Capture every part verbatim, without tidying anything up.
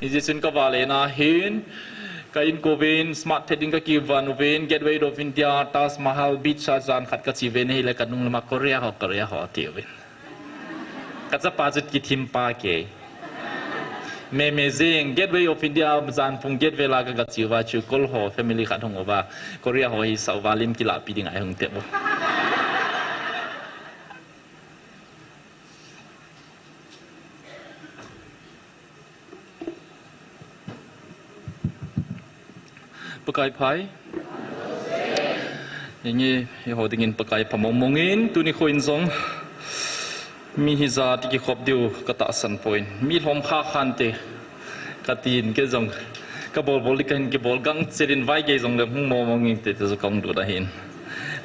Hijeh chun ka vale na hin, ka inkouvin, smart thei ding ka kivan uvin, Gateway of India, Taj Mahal, beach a jan khat ka che uvin, hile ka nung lama Korea ho, Korea ho ati uvin. Ka chapa chu kithim pa kei. Meme jing, Gateway of India, jan pung Gateway la ka ga che uva chu, Kol ho, family khat hung uva, Korea ho hi sa uva, lim kilah pi ding a hung tep u. Pakai pha e. Inge, eiho dingin Pakai pha mong mong in, tuni kho in jong. Mi hijat kikhop diu ka tahsan poi. Mi lhom kha khan te. Ka tin kei jong. Ka bol bol di ka hin kibol gang chelin vai kei jong le hung mong mong in te te jong ka hung lut ahin.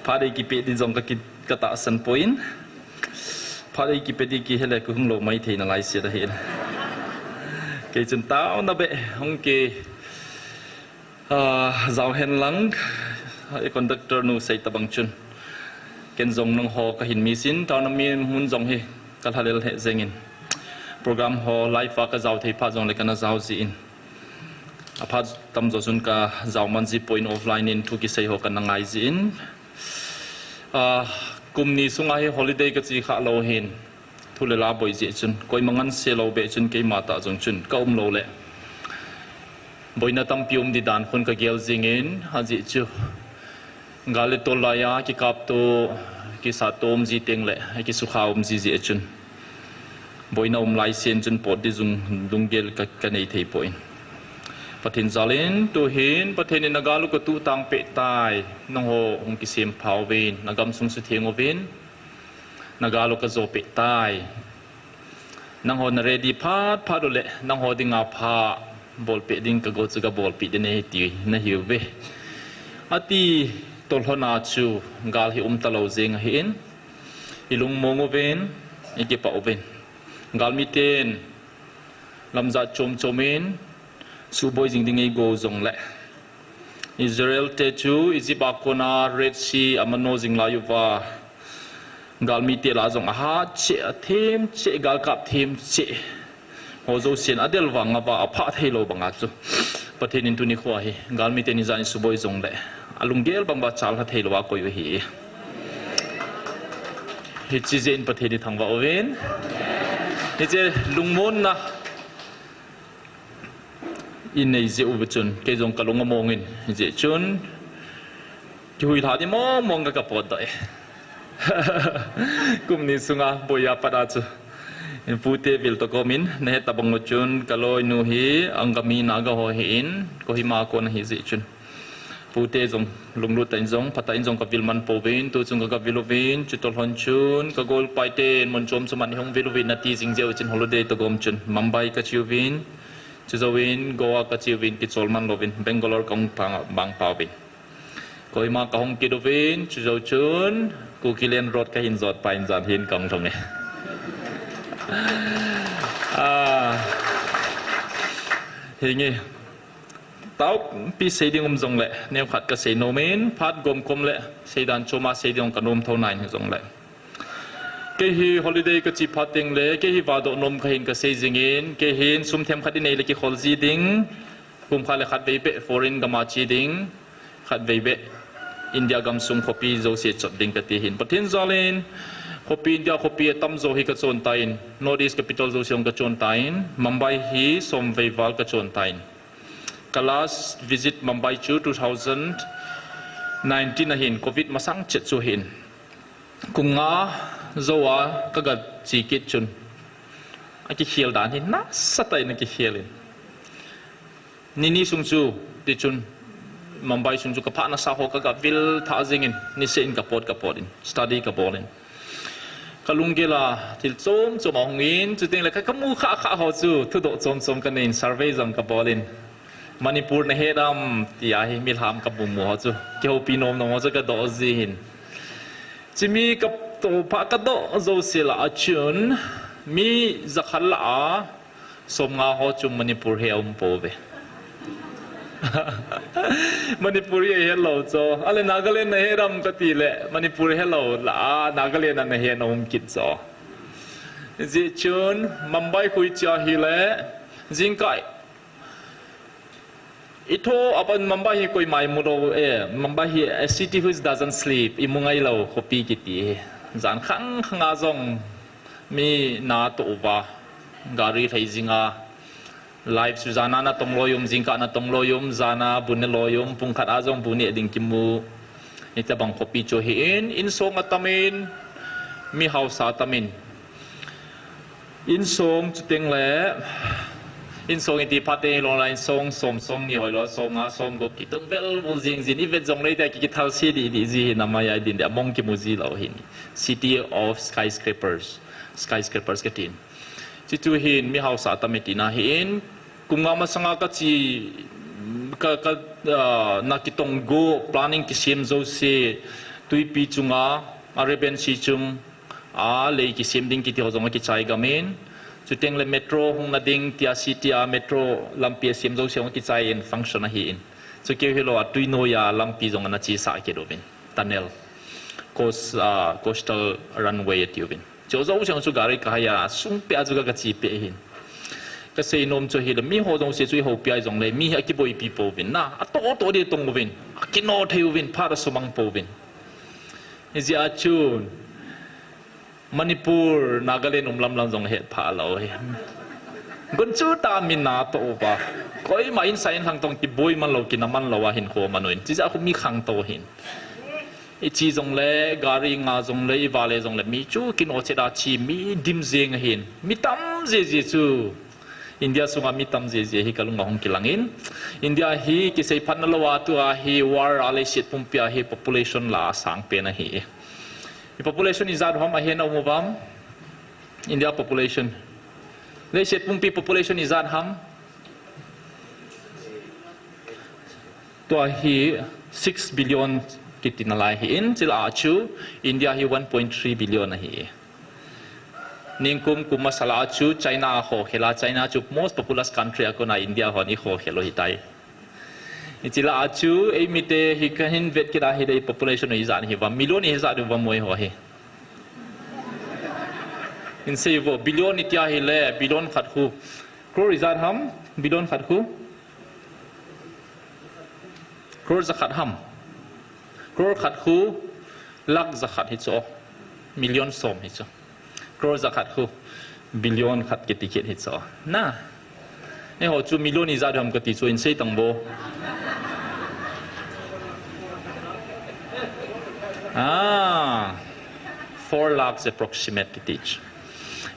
Phat ei kipe di jong ka ki ka tahsan poi. Phat ei kipe di kihe le ka hung lou mai thei nalai se da hin. Kei chun tao na be hung ke, ah, jao hen lang, e conductor nu sei tabang chun. Ken jong nangho ka hin miss in, tao na mi mun jong hi ka lhalel he jeng in. Program ho live a ka jao thei phat jong le ka na jao ji in. A phat tamjo chun ka jao man ji poi, offline in thu kisei ho ka na ngai ji in. Ah, kum ni sunga hi holiday ka che kha lou hin. Thu le la boi jeh chun. Koima ngan se lou be chun keima tah jong chun. Ka um lou le. Boina tampi um di dan khun ka gel jing in. Ajeh chu. Gal le tol lai a kikap to, kisat to um ji teng le. Kisukha um ji jeh chun. Boina um lai sen chun pot di jong lunggel ka, ka nei thei poi. Pathen jal in, tu hin, Pathen in na gal u ka tuh tang peh tai, nangho hung kisem pha uvin, na gamsung sutheng uvin, na gal u ka jo peh tai. Nangho na ready phat phat u le, nangho dinga pha bol peh ding ka go chu ka bol peh ding ahi ti na hiu ve. Ati tolhon a chu gal hi um talou jeng ahin, i lungmong uvin, i kipah uvin. Galmi ten lamjat chom chom in suboi jing ding eigo jong le. Israel te chu Egypt a kona Red Sea a mano jing lai uva. Galmi te la jong a hat cheh, a them cheh, gal kap them cheh. Ho josen a del vang ava a phah thei lou banga chu. Pathen in tuni kho hi, galmi ten ijat in suboi jong le. A lunggel bang uva chal kha thei lou a koi u ahi. Hiche jeh in Pathen i thangvah uvin. Hiche lungmonna i nei jeh uva chun, kei jong ka lung among in, hijeh chun, kihui lha di mong mong ka ka potdoh e. Kum ni sunga, boi a pat a chu. Pute vil toh kom in, na het tabang u chun, ka loinu hi, Angami Naga ho hi in, Kohima a kon ahi jeh chun. Pute jong lunglut tah in jong, phatah in jong ka vil man pouvin, tu chung ka, ka vil uvin, chu tolhon chun, ka golpai ten, mun chom chom a ni hung vil uvin, nati jing jeh u chun holiday toh gom chun, Mumbai ka che uvin, chujouvin, Goa ka che uvin, kichol man louvin, Bangalore ka hung pang, bang pauvin. Kohima ka hung kit uvin, chujou chun, Kukiland Road ka hin jot pai in jan hin ka hung lhung e. Ah, hinge. Tao pi sei ding um jong le, neo khat ka sei nom in, phat gom kom le, sei dan chom a sei ding ka nom tho nai in jong le. Kei hi holiday ka che phat teng le, kei hi vahdoh nom ka hin ka sei jing in, kei hin sum them khat i nei le kikhol ji ding, kum khat le khat vei beh foreign gam a che ding, khat vei beh India gam sung khopi jouse chot ding ka ti hin. Pathen jal in, khopi India khopi a tamjo hi ka chon tan, North East capital jouse hung ka chon tan, Mumbai hi som vei val ka chon tan. Ka last visit Mumbai chu two thousand nineteen ahin, covid masang chet chu hin. Kum nga jou a ka ga che kit chun. A kikhel dan hi nasatah in a kikhel in. Ni ni sung chu, ti chun, Mumbai sung chu ka phah nasa ho ka ga vil thah jing in, niseh in ka pot ka pot in, study ka bol in. Ka lunggel a thil chom chom a hung in, chuteng le ka, ka mu kha kha ho chu, thudoh chom chom ka nei in, survey jong ka bol in. Manipur na het am, ti a hi, mi lham ka mu mu ho chu, kihoupi nom nom ho chu ka doh ji hin. Chumi ka toh pha ka doh jouse lah a chun, mi jakhat lah a, som nga ho chu Manipur hi a um pouve. Manipuri a het lou chu. Ale Nagaland na het am ka ti le, Manipur het lou lah a, Nagaland a na het na um kit chu. Hijeh chun, Mumbai khu i che a hile, jingkah Itho apan Mumbai hi koima imu lou, eh, Mumbai hi a city which doesn't sleep, imu ngailou khopi kiti hi. Jan khang khang a jong mi na toh uva, gari lhai jinga, live chu jana natong loi um, jingkah natong loi um, jana bu ne loi um, pung khat a jong bu ne ding kimu. Hitabang khopi chu ahin, insong atamin, mi hausa atamin. Insong chuteng le, insong iti phat teng lou la insong som som ni hoi lou, som nga, som gup kitung vel bul jing jin, ivet jong lei te ki, kithal se di di ji hi namai ai din de, among kimu ji lou hin. City of skyscrapers, skyscrapers katin. Chuchu hin mi hausa atam e tina hin, kum nga masanga kachi, ka, ka, ah, na kitong go, planning kisem jouse, tuipi chunga, Arabian Sea chung, a lei kisem ding kiti ho jong akichai gamin. Chuteng le metro hung na ding tia, city a metro lampi asem jouse hung akichai in, function ahin. Chu keu hilou a tui noi a lampi jong ana chesah kit uvin. Tunnel. Coast, ah, coastal runway ati uvin. Chu jouse chu gari kahai a, sung peh a chu ka, kache peh hin. Kasei nom chu ahile, mi ho jouse chu ihoupi a jong le, mi hi akiboipi pouvin na, atoh toh di tong uvin, akino thei uvin, phat asumang pouvin. Hijeh a chun, Manipur, Nagaland um lam lam jong het pha lou hi. Gunchu ta mi na toh uva. Koima insa inlhang tong kiboi man lou, kina man lou a hinkho man uvin. Chijeh a khu mi khangtou hin. Ichi jong le, gari nga jong le, iva le jong le, mi chu kino chet a chi, mi dim jeng ahin. Mi tam jiji chu. India sunga mi tam jiji hi kalung a hung kilang in. India hi kisei phat na lou a tua hi war a leiset pumpi a hi population la asang pen ahi. I population ijat ham ahin a um uvam? India population. Leiset pumpi population ijat ham? Tua hi six billion kiti nalai hin, chule chu India hi one point three billion ahi. Ningkum kum masa la chu China a khokhel a, China chu most populous country a kona India hon ikhokhel u hitai. Hiche la chu, eimite hi kahin vet kit a hile population ijat hiva, million ijat uva moi ho hi. Insei vo, billion iti a hile, billion khat khu. Crore ijat ham, billion khat khu. Crore jakhat ham. Crore khat khu, lakh jakhat hi chu. Million som hi chu. Crore jakhat khu, billion khat kiti kit hi chu. Na. Eiho chu million ijat ham kati chu insei tang vo. Ah, four lakhs approximate kiti chu.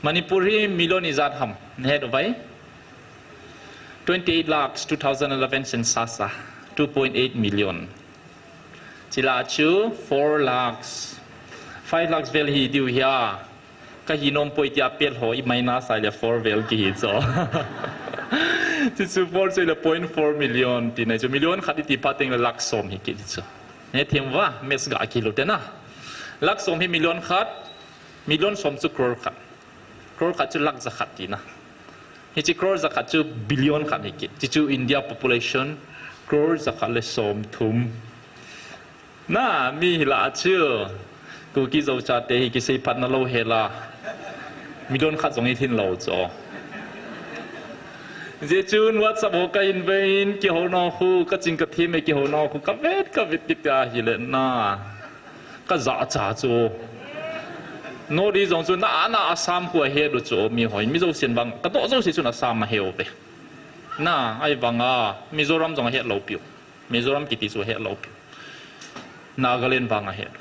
Manipur hi million ijat ham. Nahet uvem? Twenty-eight lakhs, two thousand eleven census a, two point eight million. Chule chu four lakhs, five lakhs vel hi diu hia. Kahi nom poi tia pel ho i minus a le four vel kihi chu. Chuchu four chu le point four million tina chu, million khat iti phat teng le lakh som hi kiti chu. Hethem uva, maths ga kilou te na. Lakh som hi million khat, million som chu crore khat. Crore khat chu lakh jakhat tina. Hiche crore jakhat chu billion khat hi kit. Chuchu India population crore jakhat le som thum. Na, mi hi la chu. Kuki Zo chate hi kisei phat na lou hela. Million khat jong ithin lou chu. Hijeh chun WhatsApp ho kahin ve in, kihou nau khu, kaching kathem e kihou nau khu, kavet, kavet kit a hile na. Kaja cha chu. North East jong chu na, na Assam khu ahet u chu, mi hoi, mi jousen vang, kadoh jouse chun Assam ahe uve. Na, ahivanga, Mizoram jong ahet lou piu. Mizoram kiti chu ahet lou piu. Nagaland vang ahet.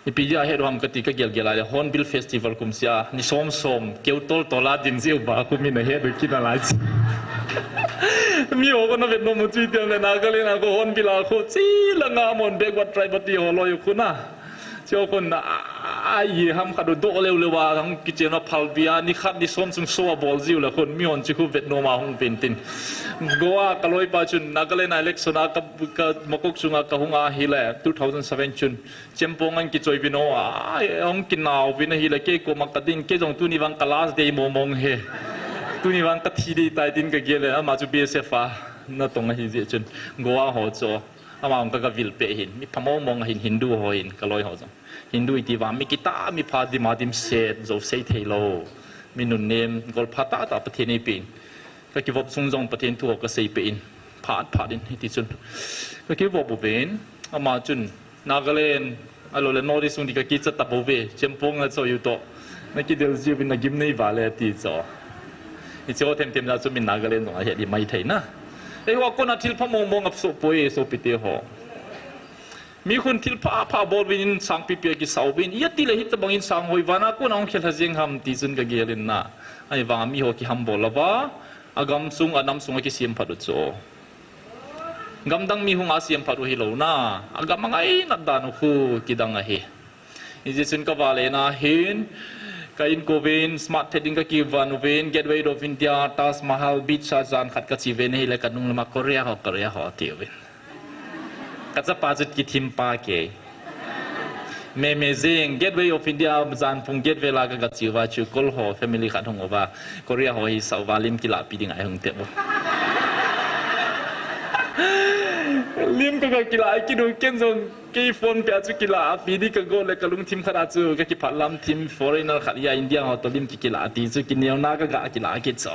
Ipi dia ahet u ham kati kagel gel a le, Hornbill Festival kumseh a, ni som som, keu tol tol a din jeh uva, khu min ahet u kina lai chu. Mi ho khu na vet nom u chu itiam le, Nagaland a khu Hornbill a khu, chi langa mon backward tribe ati ho loi u khu na. Chu khun a, a, a, i ham khat u doh leu leu a, hung kichen a phalbi a, ni khat ni som chung show abol jiu le khun, mi hon chu khu vet nom a hung ven tin. Goa kaloipa chun, Nagaland a election a ka, ka makok chunga kahung a hile, two thousand seven chun, chempong an kichoi vin o, a, hung kinau vin ahile, kei koma kadin, kei jong tuni vang ka last day mong mong hi. Tuni vang kathi ding tai tin kagel e, ama chu B S F a natong ahi jeh chun, Goa ho chu. Ama hung ka, kavil peh hin, mi pha mong mong ahin Hindu ho hin, kaloi ho jong. Hindu iti vang, mi kitah, mi pha dim a dimset, jou sei thei lou. Mi nunnem, golpha tah tah Pathen in eipeh in. Ka kivop sung jong Pathen thu ho ka seipeh in, phat phat in, hiti chun ka kivop uvin, ama chun Nagaland, ahilou le North East sung ding ka kicha ta bou ve, Chempong a cho u to, na kidel jiuvin na gim nei vale ti cho. Hiche ho them them jeh chun min Nagaland jong ahet ding maithei na. Eiho a kona thil pha mong mong a soh poi, sopite ho. Mi khun thil pha pha bol uvin, insang pipi a kisa uvin, iti le hitobang insang hoi vana kona hung khel ha jeng ham ti chun ka gel in na. Ahivang miho kihambol louva, agam sung, anam sung a kisem phat u chu. Gamdang mi hung a sem phat u hilou na, agam a ngainat dan u khu kidang ahi. Hijeh chun ka vale na hin, ka inko uvin, smart thei ding ka kivon uvin, Gateway of India, Taj Mahal, beach a jan khat ka che uvin, ahile ka nung lama Korea ho, Korea ho ti uvin. Ka chapa chu kithim pa kei. Me me jeng, Gateway of India, jan pung Gateway la ka, ka che uva chu, Kol ho, family khat hung uva, Korea ho hisah uva, lim kilah pi ding a hung tep u. Lim ka, ka kilah kit u, ken jong, kei phone peh a chu kilah pi ding ka got le ka lungthim khat a chu, ka kiphat lam thim, foreigner khat a India ho to lim ki, kilah ti chu, kineo na ka ga kilah kit chu.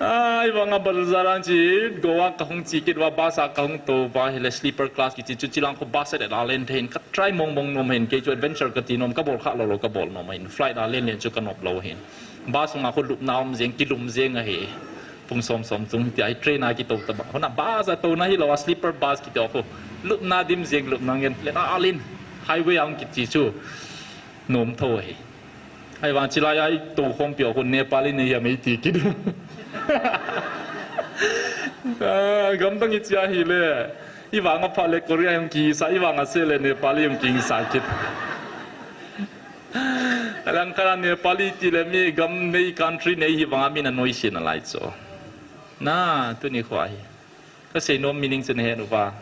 Ahivang a bazar a che, Goa ka hung che kit uva, bus a ka hung tou uva, hile sleeper class kiche chu, chilang khu bus a le la len thei in, ka try mong mong nom hin, kei chu adventure ka ti nom, ka bol kha lou lou ka bol nom hin, flight a len len chu ka nop lou hin. Bus sunga khu lupna um jeng, kilum jeng ahi. Pung som som chung tia hi train a kitou tabang. Hona bus a touna hilou a sleeper bus kiti ho khu. Lupna dim jeng, lupna ngen, le la len. Highway a hung kiche chu. Nom tho ahi. Ahivang chilai a i tou khompi ho khu Nepali nei ham eiti kit u. Ah, gamdang i che ahile. I vang a pha le Korea hung kisa, i vang a se le Nepali hung kisa kit. Alang khat a Nepali ti le mi gam nei country nei hi vang a min a noise nalai chu. Na, tuni khu ahi. Ka seinom meaning chu na het uva.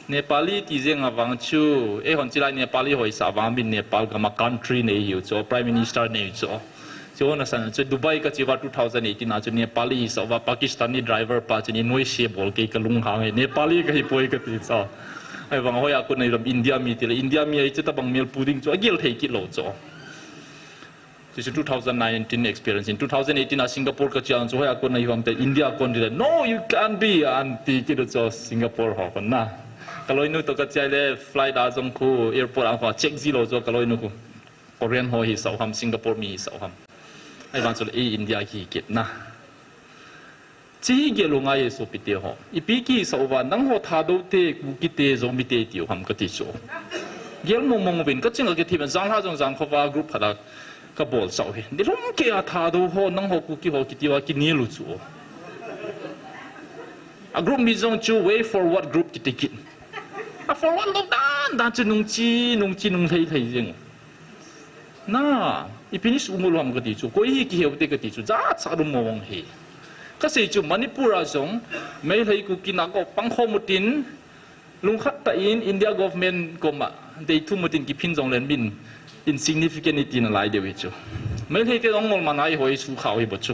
Nepali ti jeng a vang chu, eihon chilai Nepali ho hisah vang min Nepal gam a country nei hiu chu, Prime Minister nei chu. Chu hon asan chu Dubai ka che uva two thousand eighteen a chu Nepali hisah uva Pakistani driver pa chun i noise bol kei ka lunghang e, Nepali ka hi poi ka ti chu. Ahivang hoi a kon a i lam India mi ti le, India mi a hiche tabang mel pu ding chu, agel thei kit lou chu. Chu chu two thousand nineteen experience in, two thousand eighteen a Singapore ka che a chu hoi a kon a hi vang te India kon dile, "No, you can't be," an ti kit u chu Singapore ho kon na. Ka loinu to ka che le flight a jong khu airport a khu check ji lou chu ka loinu khu. Korean ho hisah u ham, Singapore mi hisah u ham. Ahivang chu le, "Ei India ki kit na." Chi gel u ngai e sopite ho. Ipi kisah uva, nangho Thadou te, Kuki te, Zomi te tiu ham kati chu. Gel mong mong uvin, ka ching a kithim, janlha jong jan khovah group khat a ka bol sah u hi. Nilhum kei a Thadou ho, nangho Kuki ho kiti uva kinel u chu. A group mi jong chu way forward group kiti kit. A forward lou dan dan chu nung chi, nung chi, nung lhei lhei jeng. Na, ipi ni sumol u ham kati chu, koi hi kihe u te kati chu, jachat um mong hi. Ka sei chu Manipur a jong, Meitei Kuki Naga pang khom u tin, lungkhat tah in India government koma, dei thum u tin kiphin jong le min, insignificant i ti nalai diu hi chu. Meitei te jong ngol man a i hoi su khau hi bou chu.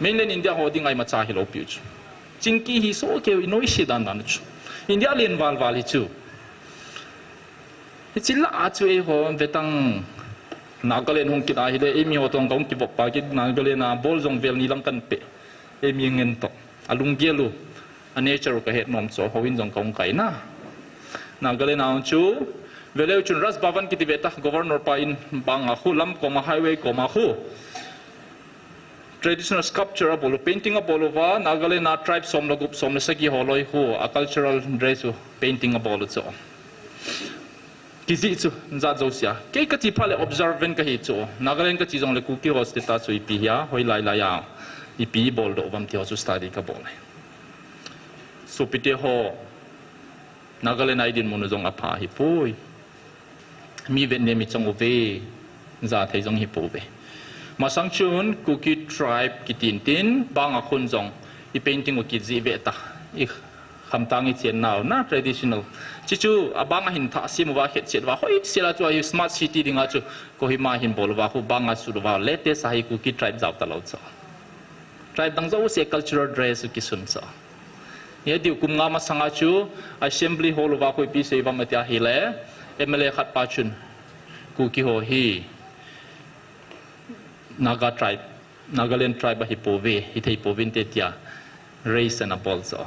Mainland India ho ding a imacha hilou piu chu. Chingki hi so keu i noise dan dan chu. India len val val hi chu. Hiche lah a chu eiho vetang Nagaland hung kit ahile, eimi ho toh ka hung kivop pa kit Nagaland a bol jong vel ni lang kan pe. Eimi ngen toh. A lunggel u, a nature u ka het nom chu, houin jong ka hung kai na. Nagaland a hung chu, veleu chun Raj Bhavan kiti ve ta, Governor pa in bang a khu, lam koma highway koma khu. Traditional sculpture abol u, painting abol uva, Nagaland a tribe som le gup, som le sagi ho loi khu, a cultural dress u, painting abol u chu. Kijih chu, jat jousea. Kei ka che phat le observant ka hi chu. Nagaland ka che jong le Kuki ho status chu ipi hia, hoilai lai a. Ipi bol doh uvam ti ho chu study ka bol e. Sopite ho, Nagaland a i dinmun u jong apha hi poi. Mi vet nem i chang uve, ja thei jong hi pouve. Masang chun Kuki tribe kitin tin, bang a khun jong i painting u kijih ve ta. I khamtang i chen nau na traditional. Chuchu a bang a hin thah sim uva khet chet uva, hoi sela chu a hi smart city ding a chu Kohima hin bol uva, khu bang a sut uva, latest a hi Kuki tribe jao ta lou chu. Tribe dang jouse cultural dress u kisun chu. Hi diu kum nga masang a chu assembly hall uva khu ipi sei uvam ati ahile, M L A khat pa chun Kuki ho hi Naga tribe, Nagaland tribe ahi pouve, hithei pouvinte tia raise ana bol chu.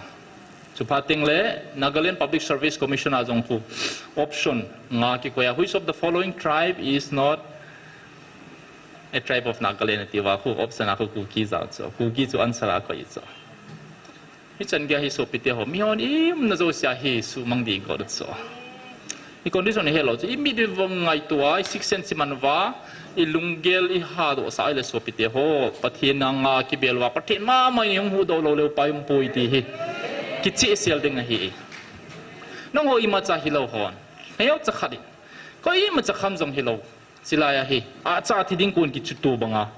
Chuphat teng le Nagaland Public Service Commission a jong khu option nga kikoi a, which of the following tribe is not a tribe of Nagaland ati uva khu option a khu Kuki jao chu. Kuki chu answer a koi chu. Hichan gei hi sopite ho, mihon i umna jousea hi sumang ding got chu. I condition hi helou chu, i mit i vang ngaito a, i sixth sense i man uva, i lunggel i hadoh sah le sopite ho, Pathen a nga kibel uva, Pathen mama in hung huhdoh lou leu pai um poi ti hi kichehsel ding ahi. Nangho imacha hilou hon, neocha khat in, koimacha kham jong hilou. Chilai a hi, acha thi ding kon kichuto banga.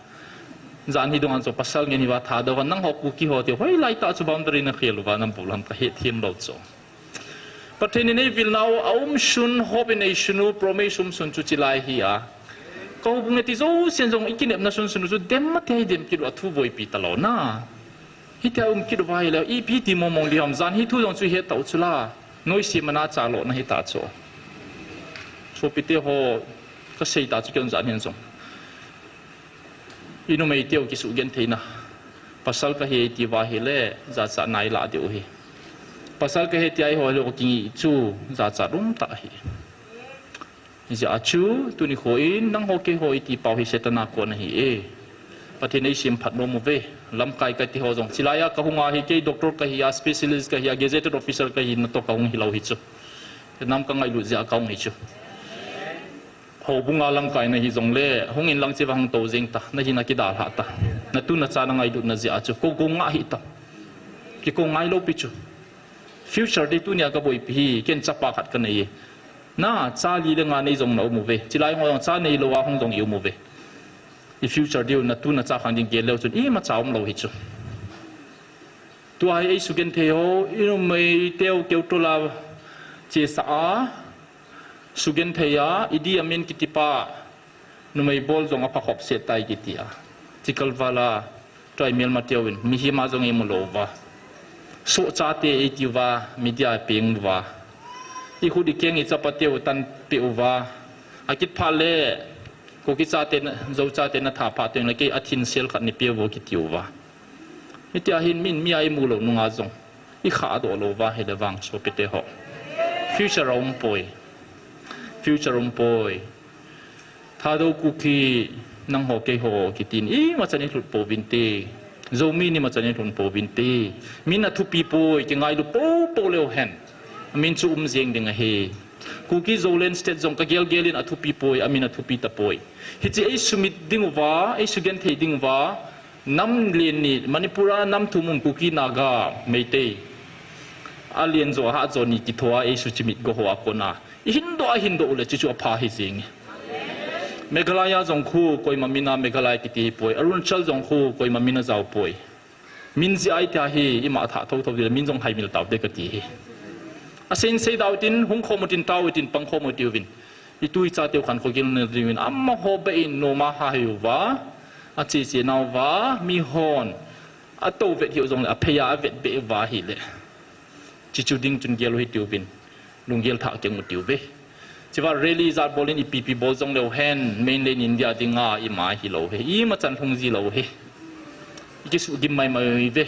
Jan hi dunga chu pasal ngen hiva Thadou hon, nangho Kuki ho tiu, hoilai tah chu boundary nakhel uva, nabol ham kahethem lou chu. Pathen in eivilnau, aumsun, hope in eisun u, promise umsun chu chilai hi a. Ka houbung e ti jousen jong i kinepna sunsun u chu dem mati hi dem kit u, athu boipi talou na. Hitia um kit uva ahile, ipi ti mongmong ding ham, jan hi thu jong chu het tau chu la. Noise mana cha lona hita chu. Sopite ho, kasei ta chu kei jan hin jong. I numei teu kisugentheina. Pasal kahi ti uva ahile, jachat nai lah diu ahi. Pasal kahi tia eiho le kingi chu, jachat um tah ahi. Hijeh a chu, tuni kho in, nangho keiho i ti pau hi Satan a kon ahi e. Pathen in eisemphat nom uve. Lamkai kati ho jong. Chilai a kahung a hi kei doctor kahi a, specialist kahi a, gazetted officer kahi natoh kahung hilou hi chu. Nam kangailut jeh a kahung hi chu. Houbung a lamkai nahi jongle, hung in lang cheva hung tou jeng ta, nahina kidalhah ta. Natu nacha nangailutna jeh a chu. Kou kou ngah hih ta. Kikou ngailou pi chu. Future dei tunia kaboipi hi, ken chapa khat kanei e. Na, cha li le nga nei jong na um uve. Chilai ho jong cha neilou a hung jong i um uve. I future diu natu nacha khang ding gel leu chun imacha umlou hi chu. Tua hi eisugenthei ho, i numei teu keutol a chesa a, sugenthei a, Idi Amin kitipa, numei bol jong aphakhop set tai kiti a. Chikalvala, tua i melma teuvin, mihem a jong imu lou uva. Sohchate eiti uva, media peng uva. I khut i keng i chapa teu tanpeh uva. Akit phat le, Kuki chate, Zo chate natha phat teng le kei athinsel khat neipeh uvo kiti uva. Hitia hin min mi a imu lou nunga jong. I khahdoh lou uva ahile vang sopite ho. Future aumpoi. Future aumpoi. Thadou Kuki nangho keiho kitin imachan ilhut pouvinte. Zomi in imachan ilhun pouvinte. Min athupi poi, kingailu poupou leu hen. Min chu um jeng ding ahi. Kuki Zoland State jong kagelgel in athupi poi, amin athupi tapoi. Hiche eisumit ding uva, eisugenthei ding uva, nam len ni, Manipur a nam thum um Kuki, Naga, Meitei. Alen jo, ahat jo ni kitho a, eisuchimit go ho a kona. Ihindoh, ahindoh ule, chuchu apha hi jeng e. Meghalaya jong khu, koima min a Meghalaya kiti hipoi. Arunachal jong khu, koima min ajao poi. Min jeh a itia hi, ima thah thouthou dile, min jong haimil taute kati hi. Aseinsei dau tin, hung khom utin, tao utin, pang khom utiuvin. Itu icha teu khankho gilna diuvin, amaho beh in noma hah uva, acheche nauva, mihon, atou vet hiu jongle, aphei a avet beh uva ahile. Chuchu ding chun gel u hitiuvin, lunggel thah keng utiuve. Chua rally jat bol in ipi ipi bol jongleu hen, mainland India dinga ima hilou hi, imachan lhung jilou hi. Ikisuhgim maimai uve.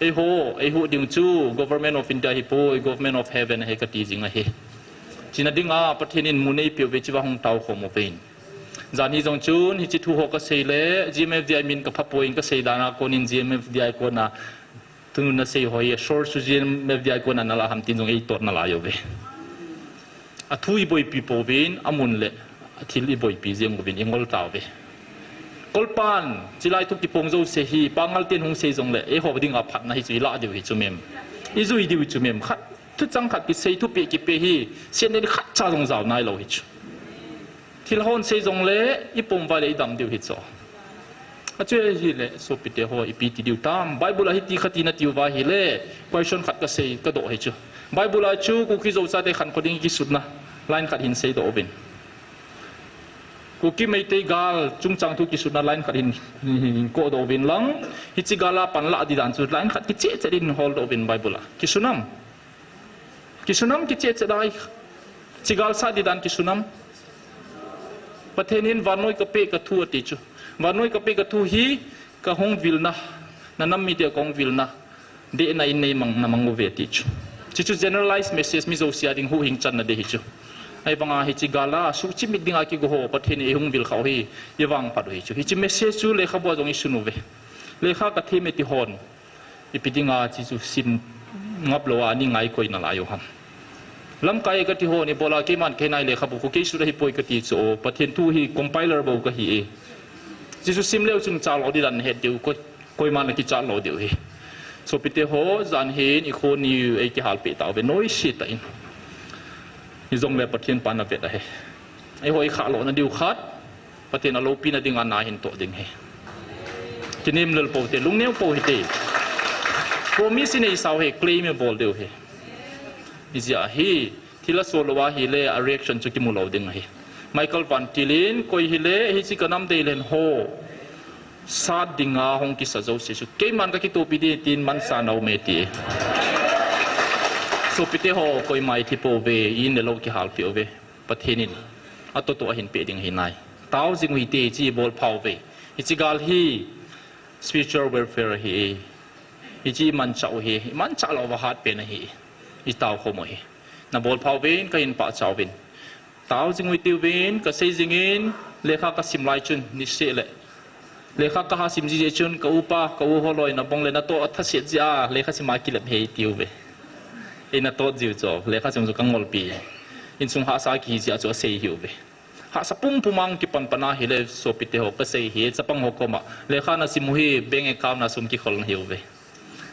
Eiho, eihuh ding chu Government of India hipoi, Government of Heaven ahi kati jing ahi. Chuna dinga Pathen in mun eipeh uve, chua hung tao khom uvin. Jan hi jong chun, hiche thu ho kasei le, G M F D I min kaphapoi in kasei dan a konin G M F D I kona, tunu nasei ho hi, source chu G M F D I kona nalah ham tin jong eitot nalai uve. Athu iboipi pouvin, amun le, athil iboipi jeng uvin, ingol tauve. Kolpan, chulai thu kipong jouse hi, Pangal ten hung sei jongle, eiho dinga phatna hi chu ilah diu hi chu mem. Ijui diu hi chu mem. Khat, thuchang khat kisei, thupeh kipeh hi, sen le khatcha jong jao nailou hi chu. Thil hon sei jongle, ipom uva le idam diu hi chu. Achu ahile, sopite ho, ipi ti diu tam. Bible a hiti khat in ati uva ahile, question khat kasei, kadoh hi chu. Bible a chu, Kuki Zo chate khankho ding kisutna, line khat hin seidoh uvin. Kuki Meitei gal, chungchang thu kisutna line khat hin, hin, hin kohdoh uvin lang. Hiche gal a panlah di dan chu, line khat kichehcheh in holdoh uvin Bible a. Kisunam. Kisunam kichehcheh dai. Hiche gal sah di dan kisunam. Pathen in vannoi kapeh kathu ati chu. Vannoi kapeh kathu hi, kahung vilna, nanam mite kahung vilna, dehna in neimang, namang uve ti chu. Chuchu generalized message mi jouse a ding huhhing channa ding hi chu. Ahivanga hiche gal a suhchimit dinga kigo ho Pathen in eihung vil khah u hi, ivangphat u hi chu. Hiche message chu lekhabu a jong isun uve. Lekha kathem e ti hon, ipi dinga hiche chu sim ngap lou a, ani ngai koi nalai u ham. Lamkai e kati hon, ibola keiman kahe nai lekhabu khu keisut ahipoi kati chu, Pathen thu hi compiler bou kahi e. Hiche chu sim leu chun chalou ding dan het diu, koi, koiman akichalou diu hi. Sopite ho, jan hin ikho ni eikihalpeh tauve, noise tah in. Hijongle Pathen pan avet ahi. Eiho ikhah lohna diu khat, Pathen aloupina dinga na hin toh ding hi. Kinem lel pou te, lungneo pou hite. Promise ineisau hi, claim ibol diu hi. Hijeh a hi, thil asol lou ahile, a reaction chu kimu lou ding ahi. Michael Van Til in, koi hile, hiche kanam deilen ho sat dinga hung kisa jouse chu keiman kakitohpi ding tin mansa na um e ti. Sopite ho, koima ithi pouve, in le lou kihalpeh uve. Pathen in atoh toh ahin peh ding ahi nai. Tao jing u hite, hiche ibolpha uve. Hiche gal hi spiritual warfare ahi. Hiche imanchah u hi, imanchah lou uva hatpen ahi. Itao khom u hi. Nabolpha uvin, kahin pachat uvin. Tao jing u hite uvin, kasei jingin, lekha kasim lai chun, niseh le. Lekha kaha sim ji jeh chun, ka upa, ka u holoi, nabongle natoh athaset jeh a, lekha sim a kilep ahi tiu ve. Eina tot jiu chu, lekha sim chu kangolpi. Insung hahsa kihi jeh a chu asei ahiuve. Hahsa pumpum a hung kipanpan ahile sopite ho kasei hi, chapang ho koma, lekha nasim u hi, bank account a sum kikhol nahiuve.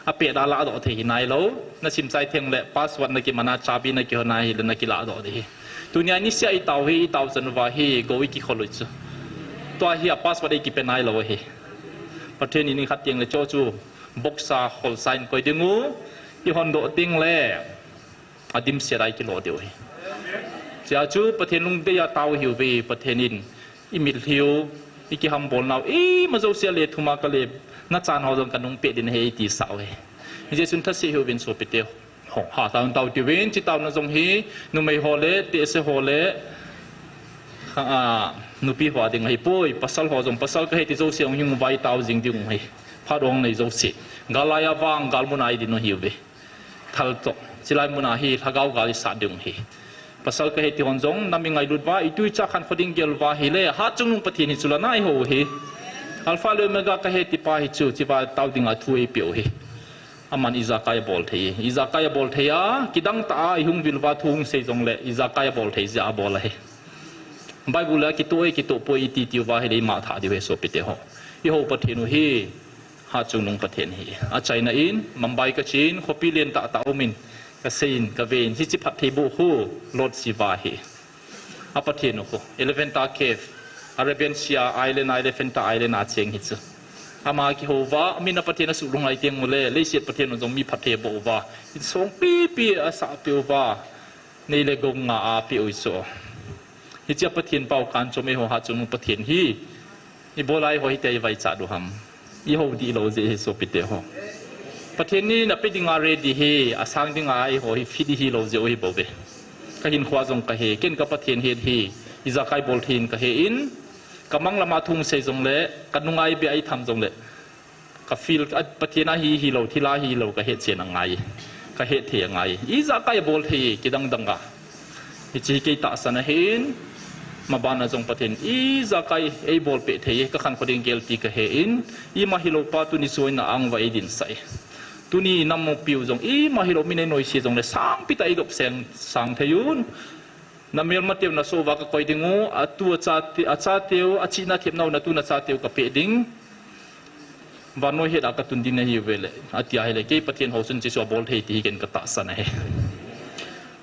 Apet a lahdoh thei hi nailou, nasim chai theng le password nakiman a chabi nakihon ahile nakilahdoh ding hi. Tunia niseh a itao hi, itao chan uva hi, go ikikhol u chu. Tua hi a password eikipe nailou hi. Pathen in ikhat teng le chu chu, box a kholsa in koi ding u, ihondoh teng le, adimset a ikilo diu hi. Chea chu Pathen lungdei a tao hiuve, Pathen in imitlhiu, ikihambolnau, ima jouse a le thum a kale, nachan ho jong kanung peh ding ahi eitisah u hi. Hijeh chun thase hiuvin sopite ho, hatah in tao tiuvin, hiche taona jong hi, numei ho le, tehse ho le, kha, a, nupi ho a ding ahipoi, pasal ho jong, pasal kahi ti jouse hung hing uva itao jing ding u hi. Phat hung nei jouse. Gal lai a vang, gal mun a idin u ahiuve. Thal toh. Chulai mun a hi, lhagao gal isat ding u hi. Pasal kahi ti hon jong, nam ingailut uva, itu icha khankho ding gel uva ahile, Hatchungnung Pathen hi chu la nai ho hi. Alpha le Omega kahi ti pa hi chu, hichea tao dinga thu eipeh u hi. Aman ijakai abol thei, ijakai abol thei a, kidang tah a, ihung vil uva thu hung sei jongle, ijakai abol thei jeh a abol ahi. Bible a kitoh e, kitoh poi iti tiuva ahile ima thah diu ahi sopite ho. Ihou Pathen u hi, Hatchungnung Pathen hi. Achaina in, Mumbai kachen, khopi len tah tah a umin, kaseiyin, kavein, hiche phattheiboh khu, Lord Shiva hi. A Pathen u khu, Elephanta Cave, Arabian Sea Island, Elephanta Island a cheng hi chu. Ama kihou uva, min a Pathen asuh lunglhai teng ule, leiset Pathen u jong mi phatthei aboh uva, insung pipi asah peh uva, nei le gou nga apeh u chu. Hichea Pathen pao kanchom eiho Hatchungnung Pathen hi, ibola eiho hitia ivaichat u ham. Ihou dihlou jeh hi sopite ho. Pathen in ape dinga ready hi, asang dinga eiho hi fit ihilou jeh u hi bouve. Kahinkhoa jong kahe, ken ka Pathen het hi, ijakai bol thei in kahe in, kamang lama thu hung sei jongle, kanunga ibe a itham jongle, ka feel, a, Pathen a hi hilou, thil a hilou, kahet chen angai. Kahet thei angai. Ijakai abol thei, kidang dang a. Hiche hi kei tahsan ahin, mabana jong Pathen ijakai eibolpeh thei, kakhankho ding gel ti kahe in, ima hilou pa tuni chu ina angva eidinsah e. Tuni namupiu jong ima hilou min einoise jongle sangpi tah eidop seng sang thei un. Namelmateu nasoh uva kakoi ding u, atu achate, achateu, achihna thepnau natu nachateu kapeh ding. Vannoi het a katun ding nahiuve le, ati ahile, kei Pathen hou chun hiche chu abol thei ti hi ken katahsan ahi.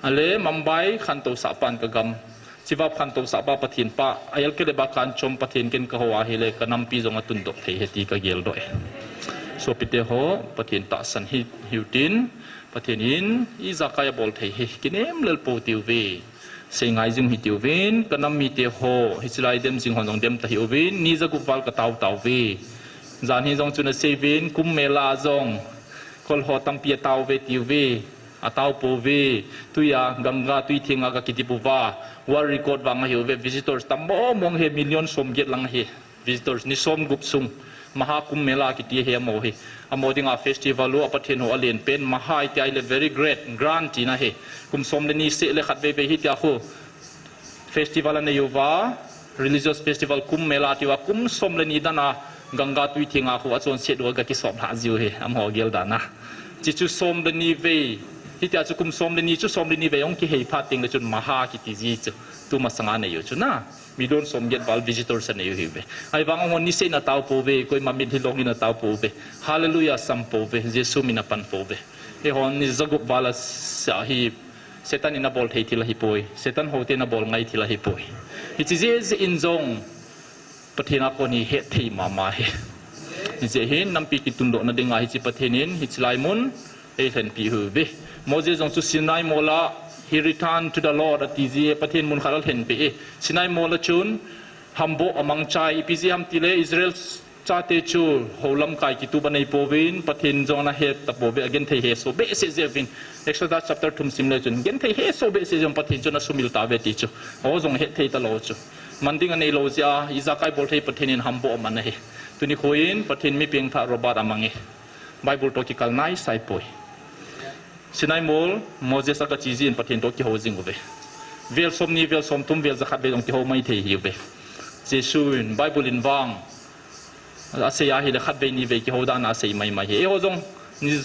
Ale, Mumbai khantousah pan kagam, chea khantousah pa Pathen pa, a L K le ba kanchom Pathen ken kahou ahile, kanampi jong atundoh thei ahi ti kageldoh e. Sopite ho, Pathen tahsan hi, hiutin, Pathen in ijakai abol thei hi, kinem lel pou tiuve. Seingai jing u hitiuvin, kanam mite ho, hiche lai dem jing hon jong dem tahih uvin, ni jagup val katao taouve. Jan hi jong chun aseiuvin, Kumbh Mela a jong, kolho tampi ataouve tiuve, ataopouve, tuia, Ganga, tui thenga kakidip uva, world record vang ahiuve, visitors tam mong mong ahi, million somget lang ahi. Visitors ni som gup sung, Maha Kumbh Mela kiti hi amaho hi. Amaho dinga festival u a Pathen ho alen pen, Maha iti ahile very great, grand tina hi. Kum som le ni seh le khat vei vei hitia khu festival anei uva, religious festival Kumbh Mela tia kum som le ni dan a Ganga tui thenga khu achonset uva ga kisop lhah jiu hi, amaho gel dan a. Chi chu som le ni vei, hitia chu kum som le ni chu som le ni vei hung kihei phat teng le chun Maha kiti ji chu, tu masanga nei u chu na. Million som get val visitors anei u hiuve. Ahivang amaho ni seh in atao pouve, koima mitlhi long in atao pouve. Hallelujah sam pouve, Jesu min apan pouve. Eihon ni jagup val a sa hi, Satan in abol thei thil ahipoi. Satan ho ten abol ngai thil ahipoi. Hichi jeh jeh in jong Pathen a kon hi hetthei mama hi. Hijeh hin nampi kitundohna dinga hichi Pathen in hichi lai mun eilhenpi uve. Moses jong chu Sinai mol a, he returned to the Lord ati ji e, Pathen mun khat alhenpi e. Sinai mol a chun hamboh amang chai, ipi jeh ham tile Israel chate chu hou lamkai kitup anei pouvin, Pathen jong ana het tapouve, agenthei hesoh behseh jeh uvin. Exodus chapter thum sim le chun, genthei hesoh behseh jeh un Pathen chun asumil tauve ti chu. Ho jong hetthei talou chu. Man ding anei lou jeh a, ijakai bol thei Pathen in hamboh aman ahi. Tuni kho in, Pathen mi pengthah Robert amang e. Bible toh kikal naisai poi. Sinai mol, Moses aga che jeh in Pathen toh kihou jing uve. Vel som ni, vel som thum, vel jakhat vei jong kihou mai thei hiuve. Jesu in Bible in vang asei ahile khat vei ni vei kihou dan a asei mai mai hi. Eiho jong ni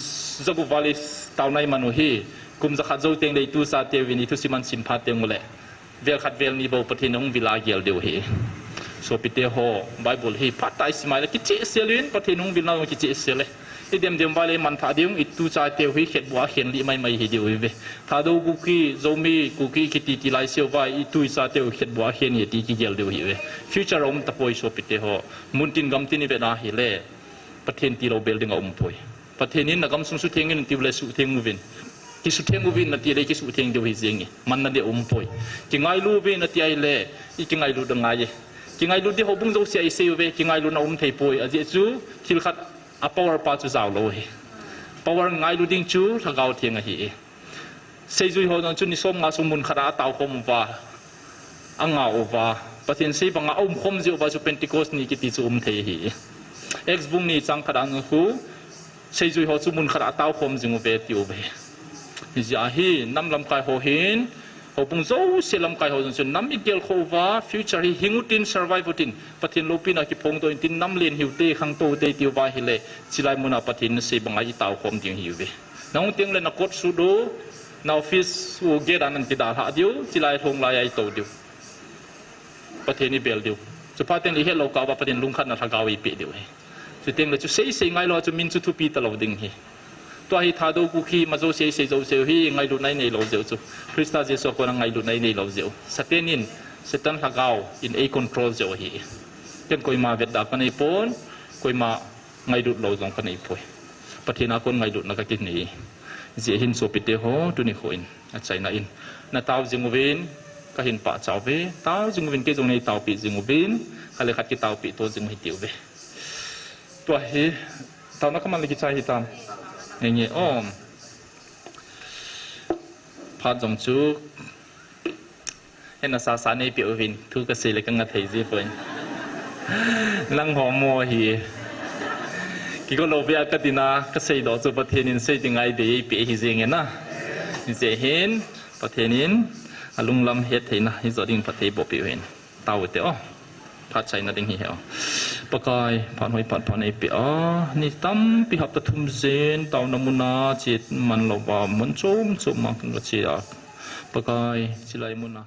jagup val i taona iman u hi. Kum jakhat jou teng le itu chateuvin ithusim asim phat teng ule, vel khat vel ni bou Pathen hung vil a gel diu hi. Sopite ho, Bible hi phatah a isim a le kichehsel in, Pathen hung vilna jong kichehsel e. Idem dem uva le iman thah ding, itu chateu hi khetbuh a khen lih mai mai hi diu hiuve. Thadou Kuki, Zomi, Kuki kiti ti lai seuva, itu ichateu khetbuh a khen hi ti kigel diu hiuve. Future aum tapoi sopite ho. Muntin gamtin ivet ahile, Pathen tilou bel ding aumpoi. Pathen in nagam sung sutheng in tiu le sutheng uvin. Kisutheng uvin nati le kisutheng diu hi jeng e. Manna le umpoi. Kingailu uvin nati ahile, ikingailut angai e. Kingailut di houbung jousea isei uve, kingailutna um thei poi. Ajeh chu, thil khat a power pa chu jaolou hi. Power ngailu ding chu Lhagao Theng ahi e. Seijui ho jong chu ni som nga sung mun khat a ataokhom uva, angah uva, Pathen sei banga aumkhom jeh uva chu Pentecost ni kiti chu um thei ahi. Acts bung ni chang khat a khu, seijui ho chu mun khat a ataokhom jing uve tiu ve. Hijeh a hi, nam lamkai ho hin, houbung jouse lamkai ho jong chu nam igelkhoh uva, future hi hing utin, survive utin, Pathen loupina kiphongdoh intin, nam len hiute, khangtou ute tiu va ahile, chilai muna Pathen in asei banga itaokhom ding hiuve. Nahung teng le nakot sut u, na office u gate a nan kidalhah diu, chilai lhong lai a itou diu. Pathen ibel diu. Chuphat teng le ihetlou kah uva Pathen lungkhatna Lhagao eipeh diu ahi. Chuteng le chu seisei ngailou a chu min chu thupi talou ding ahi. Tua hi Thadou Kuki ma jouse isei jouseu hi ngailutna inei lou jeh u chu. Christa Jesu a kona ngailutna inei lou jeh u. Satan in, Satan Lhagao in eicontrol jeh u ahi. Ken koima vetda kaneipon, koima ngailut lou jong kaneipoi. Pathen a kon ngailutna kakinei. Hijeh hin sopite ho, tuni kho in, achaina in, natao jing uvin, kahin pachat uve, tao jing uvin, kei jong neitaopeh jing uvin, khat le khat kitaopeh to jing u hitiuve. Tua hi, taona kaman le kichai hitam. Nge nge, om. Phat jong chu, hena sasa neipeh uvin, thu kasei le kanga thei jipoi. Nangho mo hi. Kigo lou vea kadin a, kaseidoh chu Pathen in sei dinga eidei eipeh ahi jenge na. Hijeh hin, Pathen in, alunglam hettheina, hijo ding phatthei bohpeh uvin. Taote o. Phat chaina ding hi he o. Pakai, phat hoi phat pha neipeh a. Ni tampi hapta thum jen, taona muna, che man louva, mun chom chom ma kache a. Pakai, chilai muna.